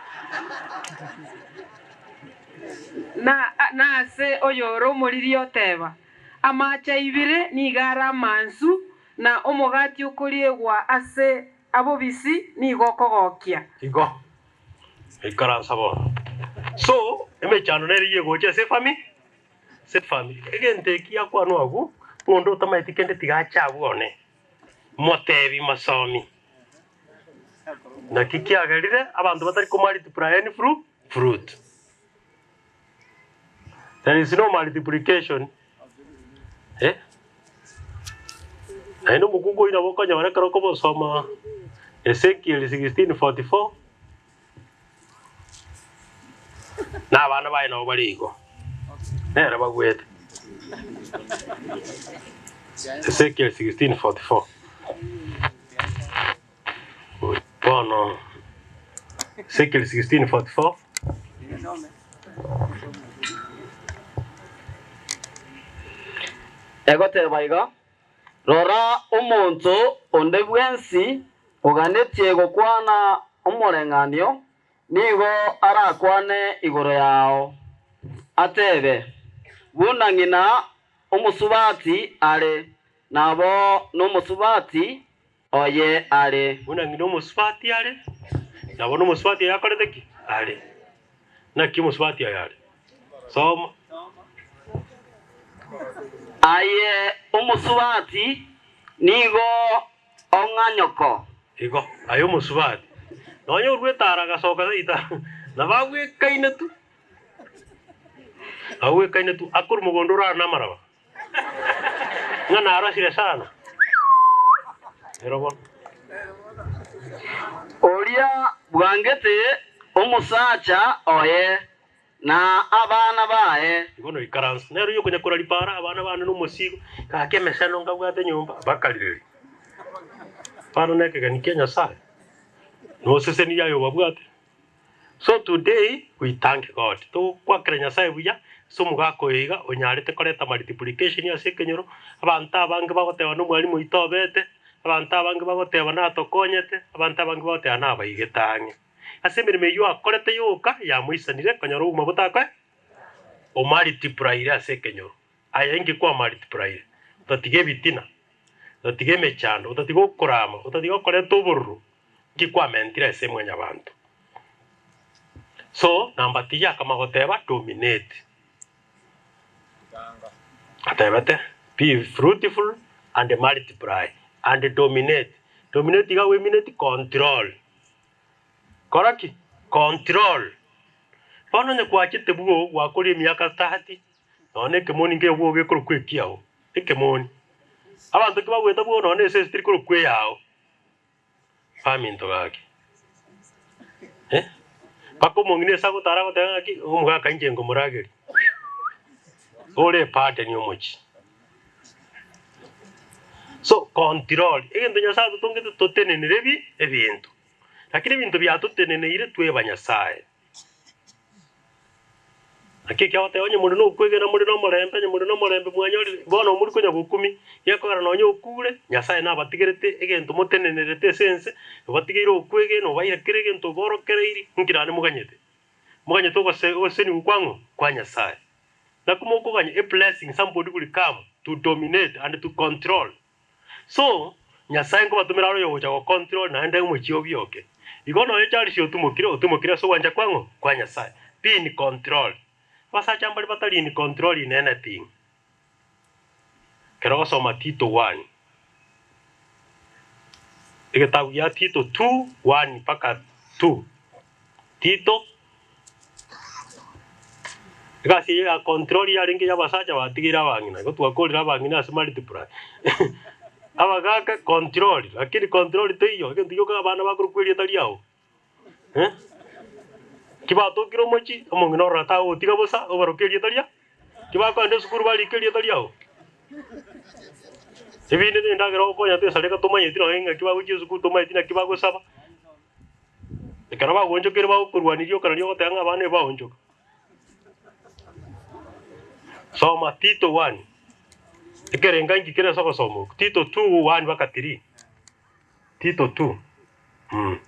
Na, na ase oyore omoriri oteba, Amache aibire nigo are amansu, na omogati okoriegwa ase abobisi nigo okogokia. Igo, ikaransa bono. So, emechando nere eyio egocha ase efamiri. Ase efamiri. Egento eki giakwanwa agwo, ng'a onde otamaeti kende tiga ache abwo one, motebi mosomi. Naki kiagerire abanto batari komultiply any fruit. There is no multiplication. Eh? Naende omokungu oyio nabo okonyora ekero okobosoma Ezekiel 16:44 na abana baye nabo bare igo, nere bagwete. Ezekiel 16:44 Bono Ezekiel 16:44 Egoteba iga, Rora omonto onde bwensi oganetie gokwana omoreng'anio, nigo arakwane igoro yao, atebe, Buna ng'ina omosubati are, nabo nomosubati oye are. Buna ng'ina omosubati are, nabo nomosubati oye akorete ki? Are. Naki omosubati oye are? Soma. Aye omosubati, nigo ong'a nyoko. Igo, aye omosubati, nonya oruete ara agasoka seito, nabo agwekaine tu, agwekaine tu, akorwa mogondo orare namaraba. Ng'a narosire sana. Ero bono. Oria bwangete omosacha oye na abana baye. Bono ikaransa nere oyokonya koraria para abana bane nomosigo, gaki emeseno nkabwate nyomba, bakarireria. Bono nekegeni kia Nyasaye, nosesenirie aye obabwate. So today we thank God, togokwakera Nyasaye buya ase omogaka oyo iga onyarete koreta multiplication ase ekenyoro, abanto abange bagoteba nomwalimu oito obete, abanto abange bagoteba natokonyete, abanto abange bagoteba nabaigete ang'e. Ase emeremo eyio akorete yoka yamoisanire konyora obogima botakoe omultipliire ase ekenyoro. Aye inki kwamultipliire? Otatiga ebitina. Otatiga emechando, otatiga okorama, otatiga okoreta obororo, nki kwamentire ase mwanyabanto? So, number three akama goteba dominate. Atebete, be fruitful and multiply and dominate. Dominate iga agwemineti control. Kora ki? Control. Bono onye kwachete bwo gwakoria emiaka 30, nonya na ekemoni nkeiyo bwogo gekorokwa ekiao, ekemoni. Abanto ki bagweta bwogo nonya na esese teri korokwa eyao. Baminto gaki, eh, mpaka omong'ina ase agotara agoteba ng'aki, omogaka inche nkomorageria, ore eburden omochie. So control, egento Nyasaye atotongete totenenere ebi ebinto, lakini ebinto biatoteneneire tweba Nyasaye. Naki ekiagoteba onye more nokwegena more nomorembe, onye more nomorembe mwanyorire, bono mori konya gokumia, gekogera nonya okure, Nyasaye nabatigerete egento motenenerete ase ense, obatigeire okwegena, obaire kera egento oborokereiri, inki naende moganyete? Moganyete ogose ogosesenigwa kwa ng'o? Kwa Nyasaye. Naki mokoganya a blessing somebody will come to dominate and to control. So, Nyasae nkobatomera are oyogocha go control naende omochie obioke. Igo nonya Charles otumokire, otumokire ase ogwancha kwa ng'o? Kwa Nyasae. Be in control. Abasacha mbare batari in control in anything. Ekero ogosoma Tito 1, egetabu gia Tito 2, 1 mpaka 2. Tito, egasi eye ya control yarenge y'abasacha batigeire abang'ina, igo twakorire abang'ina ase multiply. Abagaka control, lakini control teiyo, egento gioka abana bakorokwa erieta riao eh, kibatokire omochie, omong'ina ororo tagotiga bosa obaroke erieta ria, kibakoenda esukuru barike erieta riao. Ebinde na endagera ogokonya tesareka tomanyeti nonye ng'aki bagochia esukuru tomanyeti naki bagosaba. Ekero bagoonchokeire bagokorwania rioka nario ogoteba ng'a abana ebaonchoka. Soma Tito 1, ekerenga inki kere ase ogosoma oko? Tito 2, 1 mpaka 3. Tito 2. Mm.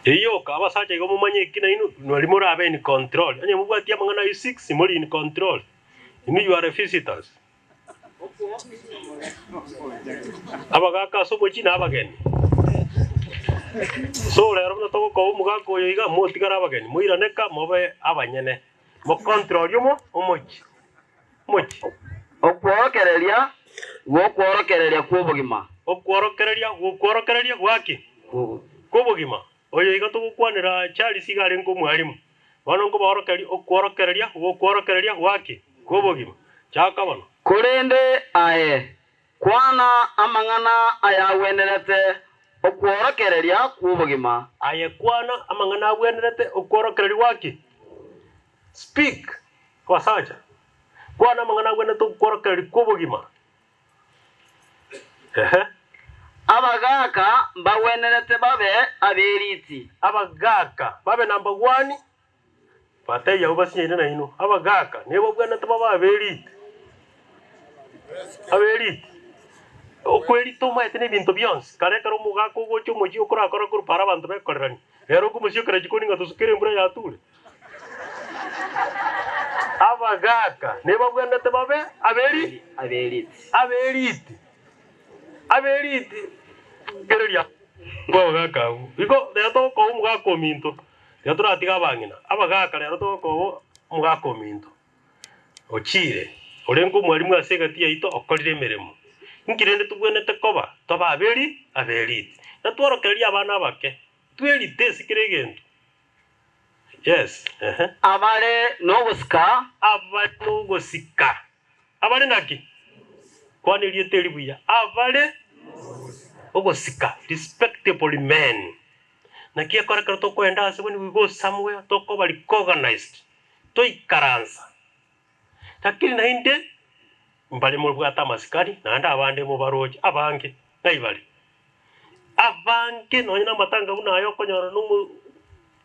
Eyio yoka, abasacha igo momanye eki nainwe nari morabe in control. Onye mobwati amang'ana ayio 6, mori in control. Inwe you are visitors. Abagaaka ase omochie na abageni. So rero buna togokoba omogaka oyo iga, motigare abageni, moirane ka mobe abanyene, mokontroli omo omochie. Omochie. Okworokereria gw'okworokereria kw'obogima. Okworokereria gw'okworokereria gwaki? Kw'obogima. Oyo iga togokwanera Charles iga arenge omwalimu. Bono nkobaorokereria okworokereria gw'okworokereria gwaki? Kw'obogima. Chaka bono. Korende aye, kwana amang'ana ayagwenerete okworokereria kw'obogima. Aye kwana amang'ana agwenerete okworokereria gwaki? Speak, abasacha, kwana amang'ana agwenerete okworokereria kw'obogima. Ehe. Abagaaka mbagwenerete babe ab'eriti. Abagaaka babe number one, batebie abwo basinyaine nainwe, abagaaka nigo babwenerete babe ab'eriti. Ab'eriti. Okwerita omanyete na ebinto bionsi, kare ekero omogaka ogocha omochie okorakora korwa para abanto bekoreranie, rero okomosiokera chikoni ng'a tosukere embura yature. Abagaaka nebabwenerete babe aberi aberiti aberiti rigereria abagaaka abwo. Igo rero togokoba omogaka ominto, tiga toratiga abang'ina, abagaaka rero togokoba omogaka ominto ochire, orenge omwalimu ase egati yaito okorire emeremo. Inki rende tobwenerete koba? Tobe aberi aberiti. Na tworokererie abana abake, twerite ase kera egento. Yes, ehe. Abare nogosika. Abare nogosika. Abare naki? Kwana erieta eri buya. Abare ogosika, respectable men. Naki ekero ekero tokoenda ase when we go somewhere tokoba recognized, toikaransa. Lakini naende mbare mobwate amasikani naende abande mobaroche abange ng'ai bare? Abange nonya na amatanga buna aya okonyora na omo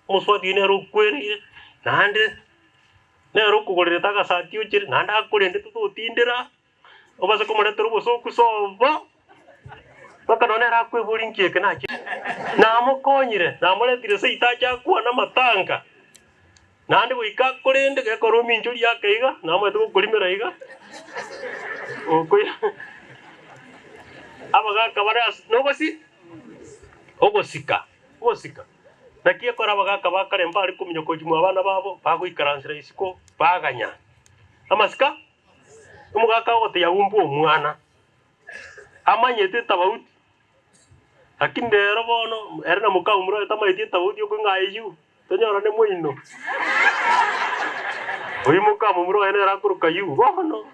omosubati oyio nere okwereire naende nere okogorerete agasati ochere naende akorendete totindera obase komoretera obosoku sobo mpaka nonya nere akweboria nki eke nache namokonyire namoretire seito ache akwane amatanga. Naende goika akorende gekora ominchoria ake iga, namanyete gokorimera iga, okoira abagaka bare ase nogosi ogosika, ogosika. Naki ekero abagaka ba kare mbare kominyoka gochia mwa abana babo, bagoikaransera isiko, baganya amasika, omogaka ogotebia umbe omwana, amanyete etabauti. Lakini rero bono, ere na moka omura oye tamaeti etabauti okwe ng'a eyio, tonyorane moino. Oyio moka momura oye nere akoroka you bono.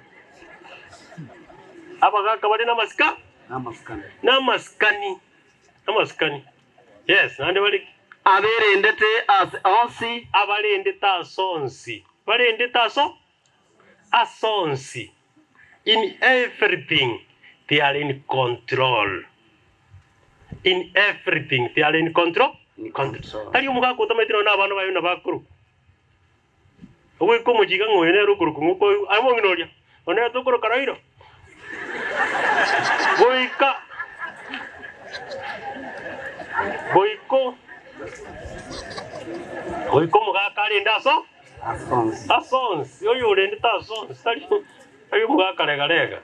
Abagaka bare namasika? Namasikani. Namasikani. Yes, naende bare ki? Aberendete ase onsi. Abarendete ase onsi. Barendete aso? Ase onsi. In everything they are in control. In everything they are in control. Control. Tari omogaka otamanyeti nonya na abana baye buna bakorokwa. Ogoika omochie iga ng'a oyo nere okorokwa ng'a okoigwa, aye omong'ina oria, oyo nere tokoroka Raila. Goika goika goika omogaka arende aso Ase onsi, oyorendete ase onsi, tari tari omogaka rega-rega.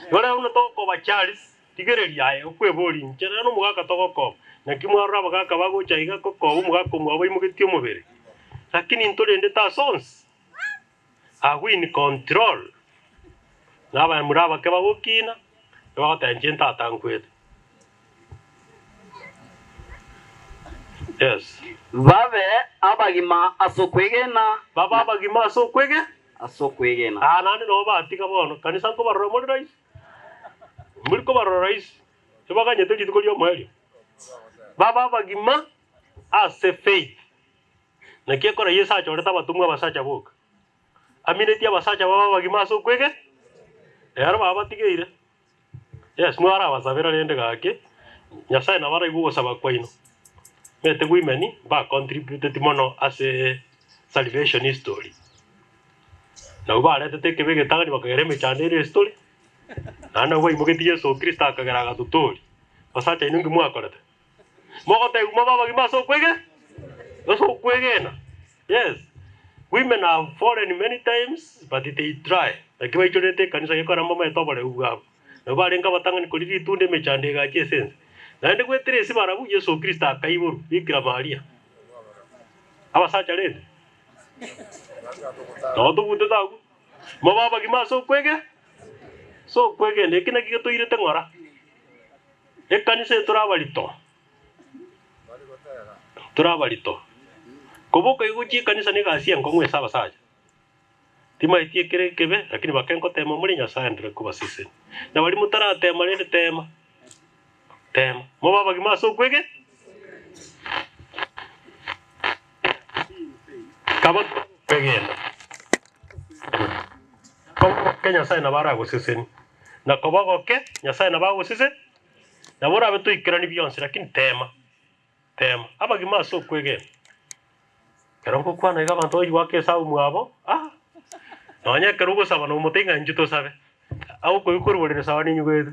Igo rero buna togokoba Charles, rigereria aye okweboria inche rero nomogaka togokoba. Naki mwarora abagaka bagocha iga gokoba omogaka omwabo aimogetie omobere. Lakini ntorendete ase onsi, are we in control? Na abamura abake bagokina, bagoteba inche ntata nkwete. Yes. Babe abagima ase okwegena. Babe abagima ase okwegena. Ase okwegena. Aa naende nabo batiga bono. Kanisa nkobarora more rahisi? Mbori kobarora rahisi. Tibaganyete rituko ri'omoerio. Babe abagima ase faith. Naki ekero Yeso achorete abatomwa abasacha boka, aminetie abasacha babe abagima ase okwegena, ero babatigeire. Yes, mwarabasabera rende gaki, Nyasae nabo araigwe ogosaba kwaino. Omanyete women ba contributeti mono ase salvation history. Nabwo baretete ekebe egetang'ani bakagera emechando ere history, naende nabwo baimogetie Yeso Kristo akagera agatotoria. Basacha inwe inki mwakorete? Mogotebiwa mobe abagima ase okwege ase okwegena. Yes, women have fallen many times but they try. Naki baichorete ekanisa gekogera mbamaete oboreu bwabo. Nabo barenge abatang'ani koria ritunda emechando egacha ase ense. Naende goetera ase barabwo Yeso Kristo akaiborwa, Bikira Maria. Abasacha rende, nabo tobutete agwo, mobe abagima ase okwege ase okwegena. Eki nakio getoirete ng'ora. Ekanisa eye tore abarito, tore abarito. Koboka igo gochia ekanisa na egasi enkong'u ase abasacha. Timaeti ekere ekebe, lakini bake ngotema more Nyasae aenderere kobasesenia. Na baria motaratema rende tema, tema. Mobe abagima ase okwege. Kaba kwegena. Koba oke Nyasae nabo aragosesenie. Na koba ogoke Nyasae nabo agosesenie. Nabo orabe toikerani bionsi lakini tema, tema. Abagima ase okwegena. Ekero ngokwana iga abanto bagochia goaka esabu mwabo, ah! Nonya ekero ogosaba nomotebia ng'a inchuo tosabe, agokoigwa korwa borere sawa ninyigwete.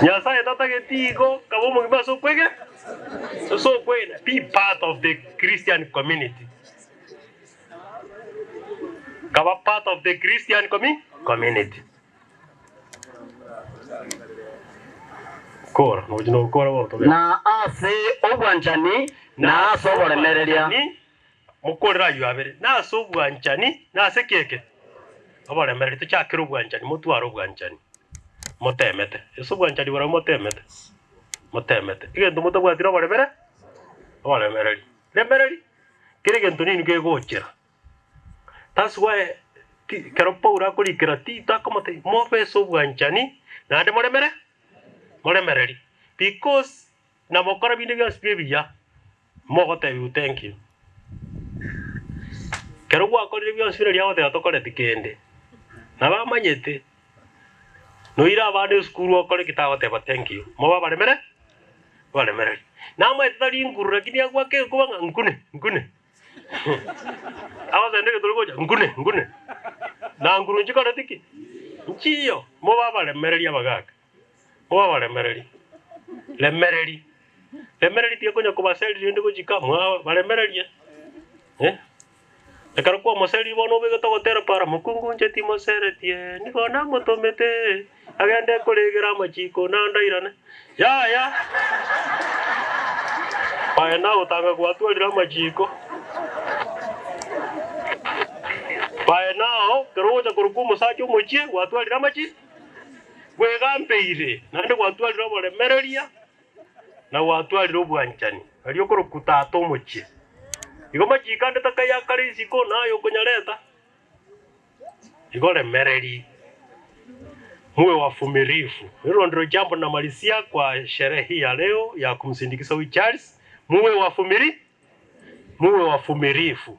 Nyasaye tatageti igo, kaba omogima ase okwege ase okwegena, be part of the Christian community. Kaba part of the Christian community. Kora, nochi nokora bono togende. Na ase obwanchani, na ase oboremereria. Mokorere ayio abere, na ase obwanchani, na ase ki eke? Oboremereria. Tochakere obwanchani, motware obwanchani, motemete. Ase obwanchani borabwo motemete, motemete. Egento motabwati noboremere, oboremereri. Remereri, kera egento ninwe kegochera. That's why ti ekero Paulo akorikera Tito akomotebia, mobe ase obwanchani naende moremere, moremereri because namokora binde bionsi pi ebiya, mogotebiwa thank you. Ekero gwakorire bionsi buna riria agoteba tokoreti kende, nabo amanyete, noire abana esukuru okore ki tagoteba thank you, mobe abaremere, abaremereri. Namaete tari nguru lakini agoaka egekuba ng'a nkune, nkune. Agosenda egeturi gocha, Nkune, nkune. Na nguru nchikoreti ki? Nchiyo. Mobe abaremereria abagaaka, mobe abaremereria. Remereri. Remereri tiga konya kobaseria rende gochika mwao baremererie. Eh? Ekero kwamoseririe bono obegete ogotera para mokungu inche timoseretie, nigo namotomete agende koregera amachiko naende airane. Yaya! Aye nagotanga gwatwarire amachiko. Aye nao ekero ogocha korokwa omosacha omochie gwatwarire amachi bwegambeire, naende gwatwarire oboremereria na gwatwarire obwanchani, aria okorokwa tata omochie. Igo machiko ande takaiyo akare isiko, naye okonyareta. Igo remereri, muwe wavumilivu. Hilo ndilo jambo namalizia kwa sherehe hii ya leo ya kumsindikiza huyu Charles. Muwe wavumili, muwe wavumilivu.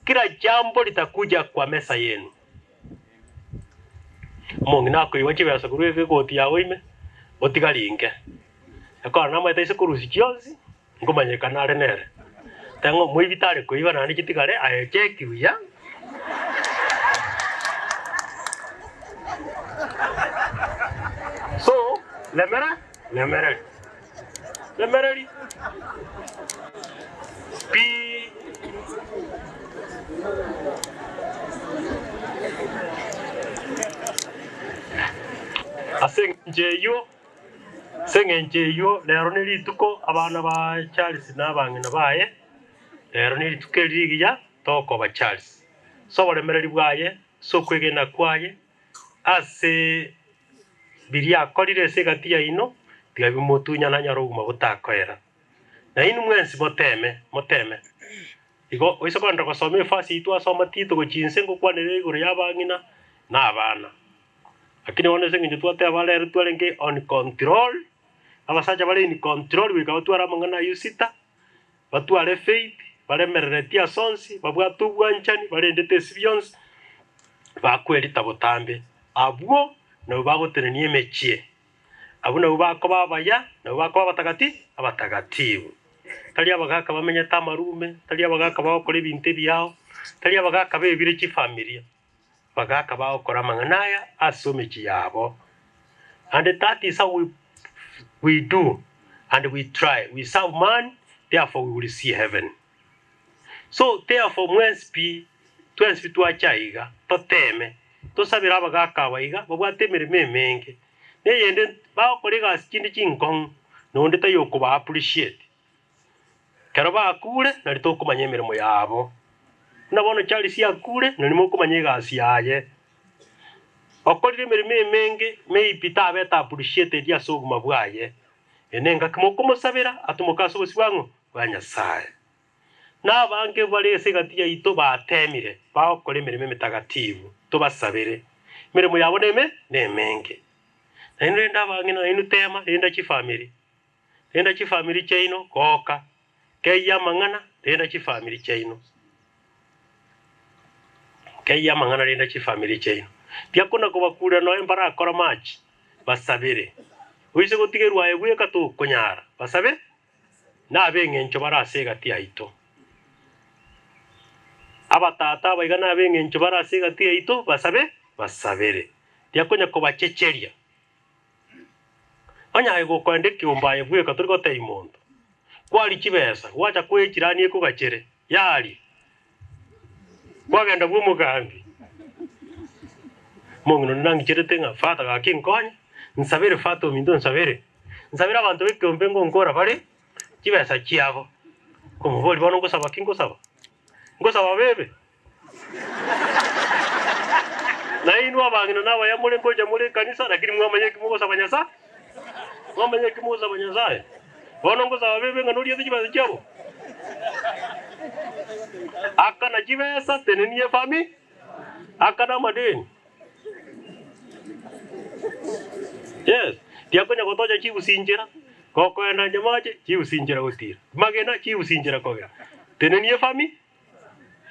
Kila jambo litakuja kwa mesa yenu. Omong'ina akoigwa chibesa korwa egoti yao ime, otigari inke. Ekero namaete ase korusia chionsi, nkomanyekana are nere. Tang'a omoibi tare koiba naende chitigare aye cheki buya. So, remera, remereri, remereri pi. Ase engencho eyio. Ase engencho eyio rero nerituko abana ba Charles na abang'ina baye, rero nerituko eri rigiya tokoba Charles. Ase oboremereri bwaye, ase okwegena kwaye, ase biria akorire ase egati yaino, tiga bimotunyane anyore obogima botakoera. Na inwe mwensi moteme, moteme. Igo oise kogenda gosoma efasi eyio twasoma Tito gochia inse ngokwanere igoro y'abang'ina na abana. Lakini bono ase eng'encho twateba rero twarenge on control, abasacha bare in control goika batware amang'ana ayio sita, batware faith, baremereretie ase onsi, babwate obwanchani, barendete ase bionsi, bakwerita botambe. Abwo nabwo bagotenenia emechie, abwo nabwo bakoba abaya, nabwo bakoba abatagati abatagatibu. Tari abagaka bamenyete amarume, tari abagaka bagokora ebinto ebiao, tari abagaka bebire chifamilia. Bagaaka bagokora amang'ana aya ase emechie yabo. And that is how we, we do and we try. We serve man, therefore we will see heaven. So therefore mwensi pi, twensi pi twacha aiga, toteme, tosabere abagaka aba iga, babwate emeremo emenge. Neyende bagokora egasi chinde chinkong'u, na onde taiyo okoba appreciate. Ekero bakure, nari tokomanya emeremo yabo. Buna bono Charles akure, nari mokomanya egasi yaye. Okorire emeremo emenge, maybe tabete appreciated ase obogima bwaye. Eye nengaki mokomosabera atomoke ase obosio bwa ng'o? Bwa Nyasae. Na abange bare ase egati yaito batemire, bagokora emeremo emetagatifu, tobasabere. Emeremo yabo neme nemenge. Nainwe rende abang'ina nainwe tema, renda chifamiri. Renda chifamiri chiaino goka, keyia amang'ana, renda chifamiri chiaino. Keyia amang'ana, renda chifamiri chiaino. Tiakona kobakurera nonya mbarakora machi, basabere. Oise gotigerwa aye bweka tokonyara, basabe, nabe eng'encho bare ase egati yaito. Abatata abaiga nabe eng'encho bare ase egati yaito, basabe, basabere. Tiakonya kobachecheria. Onye aye gokoenda ekeombe aye bweka tori gotebia monto, kwaria chibesa, gwacha koa echirani ekogachere, yaria, kwagenda bw'omogambi. Omong'ina onde nang'icherete ng'a father gaki nkonye, nsabere father ominto nsabere, nsabere abanto b'ekeombe ngonkora bare chibesa chiabo. Nkomoboria bono ngosaba ki ngosaba? Ngosaba bebe? Na inwe abang'ina na abaya more ngocha more ekanisa, lakini mwamanya eki mogosaba Nyasae? Mwamanya eki mogosaba Nyasae? Bono ngosaba bebe ng'a noriete chibesa chiabo? Akana chibesa, tenenia efami, akana amadeni. Yes, tiakonya gotocha chigusinchera, gokoenda nyamache, chigusinchera gotira, magena chigusinchera kogera. Tenenia efami,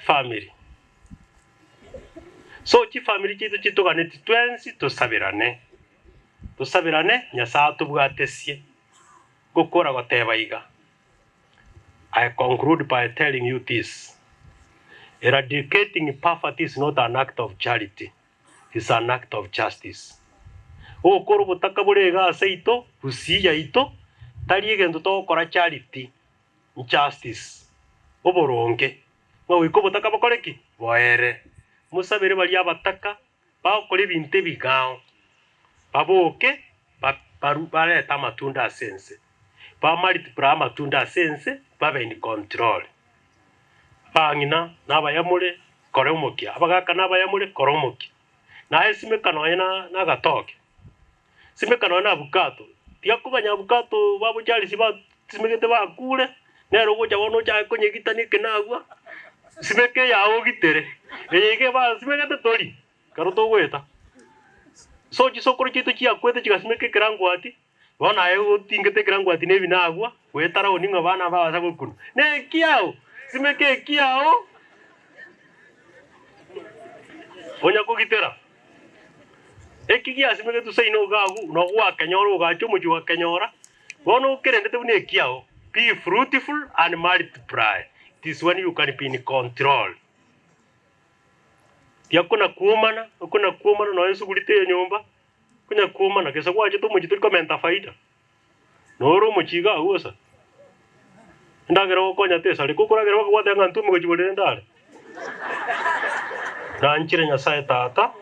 family. So chifamiri chiaito chitoganeti twensi tosaberane, tosaberane Nyasae atobwatesie. Gokora goteba iga, I conclude by telling you this, eradicating poverty is not an act of charity, it's an act of justice. Ogokora obotaka bore iga ase aito, gusii yaito, tari egento togokora charity, justice, oboronge, ng'a goika obotaka bokore ki? Boere. Mosabere baria abataka bagokora ebinto ebigao, baboke baru barete amatunda ase ense, ba multiply amatunda ase ense, babe in control. Abang'ina nabaya more, kora omokia, abagaka nabaya more, kora omokia. Naye simeka nonya na nagatoke, simeka nonya na abukato, tiga koganya abukato babochiarisia basimegete bakure, nere ogocha bono ochake konyegitania ekenagwa, simeka eyao ogitere, eye iga basimegete tori, ekero togoeta. So chisokoro chiaito chiakwete chigasimeka ekerangwati, bono aye otingete ekerangwati na ebinagwa, goetara oni ng'a abana mbabasa gokunwa. Nekiao! Simeka ekiao! Onya kogitera. Eki giasimegetwe seino iga agwo, na gwakenyora ogacha omochie ogakenyora, bono okerendete buna ekiao, be fruitful and multiply, it is when you can be in control. Tiga kona kwomana, okona kwomana nonya esuguri teiyo nyomba, konya kwomana gesa gwachete omochie tori komenta faida, noro omochie iga agwo bosa. Endagera ogokonya tesareka, okoragera bakogwatera ng'a ntwe omogochi borere ndare. Nanchire Nyasae Tata.